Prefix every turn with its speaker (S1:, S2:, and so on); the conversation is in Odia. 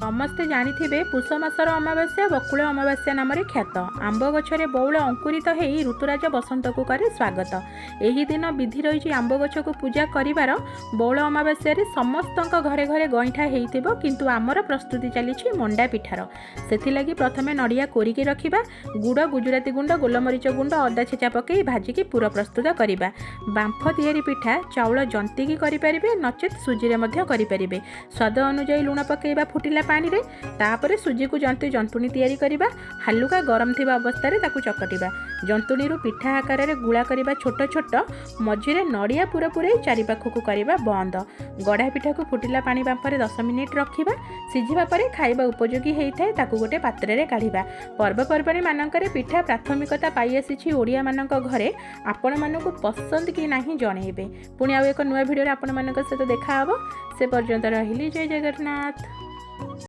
S1: ସମସ୍ତେ ଜାଣିଥିବେ, ପୁଷ ମାସର ଅମାବାସ୍ୟା ବକୁଳ ଅମାବାସ୍ୟା ନାମରେ ଖ୍ୟାତ। ଆମ୍ବ ଗଛରେ ବଉଳ ଅଙ୍କୁରିତ ହେଇ ଋତୁରାଜ ବସନ୍ତକୁ କରେ ସ୍ୱାଗତ। ଏହି ଦିନ ବିଧି ରହିଛି ଆମ୍ବ ଗଛକୁ ପୂଜା କରିବାର। ବଉଳ ଅମାବାସ୍ୟାରେ ସମସ୍ତଙ୍କ ଘରେ ଘରେ ଗଇଁଠା ହେଇଥିବ, କିନ୍ତୁ ଆମର ପ୍ରସ୍ତୁତି ଚାଲିଛି ମଣ୍ଡା ପିଠାର। ସେଥିଲାଗି ପ୍ରଥମେ ନଡ଼ିଆ କୋରିକି ରଖିବା। ଗୁଡ଼, ଗୁଜୁରାତି ଗୁଣ୍ଡ, ଗୋଲମରିଚ ଗୁଣ୍ଡ, ଅଦା ଛେଚା ପକାଇ ଭାଜିକି ପୁର ପ୍ରସ୍ତୁତ କରିବା। ବାମ୍ଫ ତିଆରି ପିଠା ଚାଉଳ ଜନ୍ତିକି କରିପାରିବେ, ନଚେତ୍ ସୁଜିରେ ମଧ୍ୟ କରିପାରିବେ। ସ୍ୱାଦ ଅନୁଯାୟୀ ଲୁଣ ପକାଇବା ଫୁଟିଲା ପାଣିରେ। ତାପରେ ସୁଜିକୁ ଜନ୍ତି ଜନ୍ତୁଣି ତିଆରି କରିବା। ହାଲୁକା ଗରମ ଥିବା ଅବସ୍ଥାରେ ତାକୁ ଚକଟିବା। ଜନ୍ତୁଣିରୁ ପିଠା ଆକାରରେ ଗୁଳା କରିବା ଛୋଟ ଛୋଟ। ମଝିରେ ନଡ଼ିଆ ପୁର ପୂରେଇ ଚାରିପାଖକୁ କରିବା ବନ୍ଦ। ଗଢ଼ା ପିଠାକୁ ଫୁଟିଲା ପାଣି ବାମ୍ଫରେ 10 ମିନିଟ୍ ରଖିବା। ସିଝିବା ପରେ ଖାଇବା ଉପଯୋଗୀ ହେଇଥାଏ। ତାକୁ ଗୋଟେ ପାତ୍ରରେ କାଢ଼ିବା। ପର୍ବପର୍ବାଣୀ ମାନଙ୍କରେ ପିଠା ପ୍ରାଥମିକତା ପାଇ ଆସିଛି ଓଡ଼ିଆମାନଙ୍କ ଘରେ। ଆପଣମାନଙ୍କୁ ପସନ୍ଦ କି ନାହିଁ, ଜଣେଇବେ। ପୁଣି ଆଉ ଏକ ନୂଆ ଭିଡ଼ିଓରେ ଆପଣମାନଙ୍କ ସହିତ ଦେଖା ହେବ। ସେ ପର୍ଯ୍ୟନ୍ତ ରହିଲି। ଜୟ ଜଗନ୍ନାଥ।